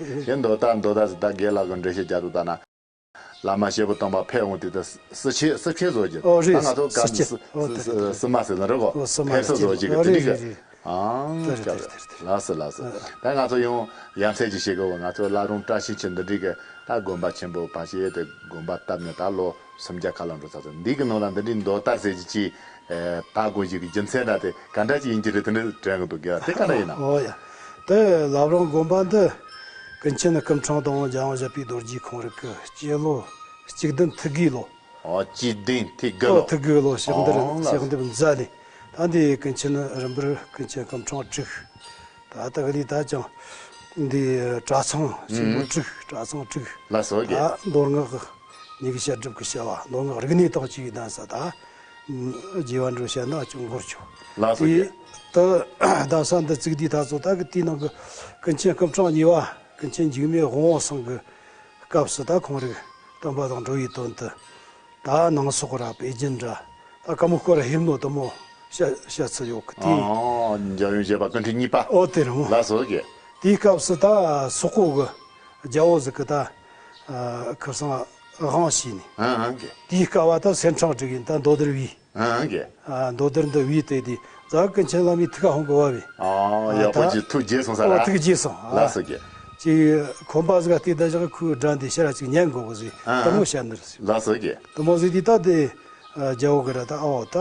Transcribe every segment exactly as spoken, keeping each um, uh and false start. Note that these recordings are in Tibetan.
ཡིན། མདོ་དར། མདོ་དར་ཟེར། ད་རྒན་ལགས་ཀྱིས་འགྲེལ་བཤད་རྒྱག་དུས་ལྟར་ན། བླ་མ་སྐྱེས་བུ་དམ་པ་ཕེབས་འོང་དུས་ད་བསིལ་ཆུ། བསིལ་ཆུ་བཟོ་རྒྱུ། ཨོ་རེད། ད་ང་ཚོ་བསིལ་ཆུ། སྐབས་ཨོ་དེ་དེ་བསིལ་མ་ཟེར་ན་རེད་གོ། ཨོ་བསིལ་མ་ཕེབས་བསུ་ཟེར་བཟོ་རྒྱུ་གི། ཨོ་དེ་འདྲའི་རེད་གི། རེད་རེད། ཨང་། དེ་རེད། དེ་རེད། དེ་རེད། ལགས་སོ། ལགས་སོ། ཨ། ད་ང་ཚོ་ཡང་ཡ་མཚན་ཅིག་བྱེད་དགོས་པ། ང་ཚོ་བླ་བྲང་བཀྲ་ཤིས་འཁྱིལ་འདི་འདྲའི་གི་ད་དགོན་པ་ཆེན་པོ་ཕལ་ཆེར་དེ་དགོན་པ་བཏབ་ནས་ད་ལོ་སུམ་བརྒྱ་ཁ་ལོ་འགྲོ་ཚར་སོང་། འདི་གི་ནང་ལ་འདི་འདྲའི་མདོ་དར་ཟེར་གྱི་ཅིག་ད་དགོས་གཞི་གི་རྒྱུ་མཚན་འདྲ་དེ་ག་འདྲ་ཅིག་ཡིན་གྱི་རེད། དེ་འདྲ་དྲན་གི་འདུག་གི། དེ་ག་འདྲ་ཡིན་ནམ། ཨོ་ཡ། དེ་བླ་བྲང་དགོན་པ་འདི་ཀུན་མཁྱེན་སྐུ་ཕྲེང་དང་པོ་རྒྱལ་དབང་བཞད་པའི་རྡོ་རྗེ་ཁོང་རང་གི་སྤྱི་ལོ་གཅིག་བདུན་ཐིག་དགུའི་ལོ། ཨོ། གཅིག་བདུན་ཐིག་དགུ་ལོ། ཨོ། ཐིག་དགུའི་ལོ་ཕྱག་འདར། ཨོ་ལགས། ཕྱག་འདེབས་མཛད་ནས། ད་འདི་ཀུན་མཁྱེན་རིམ་པར་ཀུན་མཁྱེན་སྐུ་ཕྲེང་དྲུག་ད་ལྟ་གི་ལས་ད་ཅང་འདི་གྲྭ་ཚང་ཆེན་པོ་ཨུམ་དྲུག་གྲྭ་ཚང་དྲུག་ལགས་སོ། ད་རྒན། མདོ་སྔགས་ཉི་ཤུ་རྩ་དྲུག་གི་བྱ་བ། མདོ་སྔགས་རིག་གནས་དང་བཅས་པའི་གདན་ས། ད་རྒྱས་པ་འགྲོ་བཤད་ན་ཅུང་འགོར་ཆོག། ལགས་སོ། དེ་རྒན། ད་གདན་ས་འདི་བཙུགས་དུས་ད་ཚོ་ད་གི་དེའི་ནང་གི་ཀུན་མཁྱེན་སྐུ་ཕྲེང་གཉིས་པ་ཀུན་མཁྱེན་འཇིགས་མེད་དབང་པོ་སེང་གི་སྐབས་སུ་ད་ཁོང་རང་བསྟན་པ་དང་འགྲོ་བའི་དོན་དུ། ད་ནང་སོག་ར་པེ་ཅིན་ར། ད་ཀ་མུ་སྐོར་ར་ཕེབས་ནོ་དེ་མོ་བཤད་བཤད་ཚུལ་ཡོད་གི། དེ། ཨ། འཇམ་དབྱངས་བཞད་པ་སྐུ་ཕྲེང་གཉིས་པ། ཨོ་དེ་རེད་མོ། ལགས་སོ་རྒན། དེའི་སྐབས་སུ་ད་སོག་པོ་གི་རྒྱལ་པོ་ཟིག་གིས་ད་ཨ་ཁུ་སང་དབང་བྱས་ནས། ཨ་ཨ་རྒན། དེའི་སྐབས་བ་ད་སེམས་ཁྲང་དྲུག་ཡིན། ད་མདོ་དར་བས། ཨ་ཨ་རྒན། ཨ། མདོ་དར་འདི་བས་དེ་དེ་ཛ་ཀུན་མཁྱེན་བླ་མའི་ཐུགས་ཁ་ཧོན་གི་བ་བས། ཨ། ཨ། ཡག་པོ་ད་ཅིག་ཐུགས་དགྱེས་སོང་ས་ཨོ་ར། ཐུགས་དགྱེས་སོང་། ཨ། ལགས་སོ་རྒན། ཅིག་ཁོམ་པ་ཟིག་ག་བལྟས་ད་བཞག་ཁོའི་སྒྲ་འདི་ཕྱིར་ར་ཅིག་ཉན་དགོས་གི་ཟིག་ཨ་ཨ། དེ་མོ་བཤད་ནི་རེད་ཟེར། ལགས་སོ་རྒན། དེ་མོ་ཟིག་དེ་ད་དེ་ཨ་རྒྱལ་པོ་གི་ར་ད་ཨོ་ད་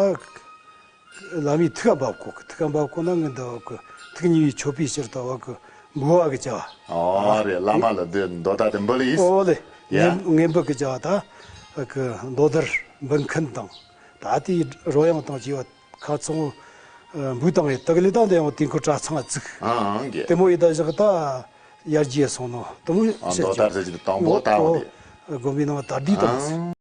བླ་མའི་ཐུགས་ཁ་འབབ་གོ་གི། ཐུགས་ཁ་འབབ་གོ་ན་ངས་འདི་བ་གི་ཐུགས་ཉེ་བའི་མཆོད་པའི་ཕྱིར་ད་བ་གི་འབུལ་བ་གི་བྱ་བ། ཨོ་རེད། བླ་མ་ལ་འདི་མདོ་དར་དེ་འབུལ་ཡིན། ཨོ་ལེ། ཡ། ངས་ངས་འབུལ་གི་བྱ་བ་ད་གི་མདོ་དར་འབུལ་མཁན་དང་། ད་དེའི་རོལ་དབྱངས་དང་བཅས་པ་ཁ་ཚང་འབུལ་བཏང་ཡོད། དེ་གི་ལས་ད་འདི་ཡང་དེ་ཁོ་གྲྭ་ཚང་བཙུགས། ཨང་རྒན། དེ་མོ་ཡིན་ད་བཞག་ད་ཡར་རྒྱས་སོང་ནོ་དེ་མོ་ཨ། བཤད་མདོ་དར་ཟེར་གྱི་དང་པོ་ད་འོ་དེ། དགོན་པའི་ནང་དར་རྒྱས་བཏང་ཨང་།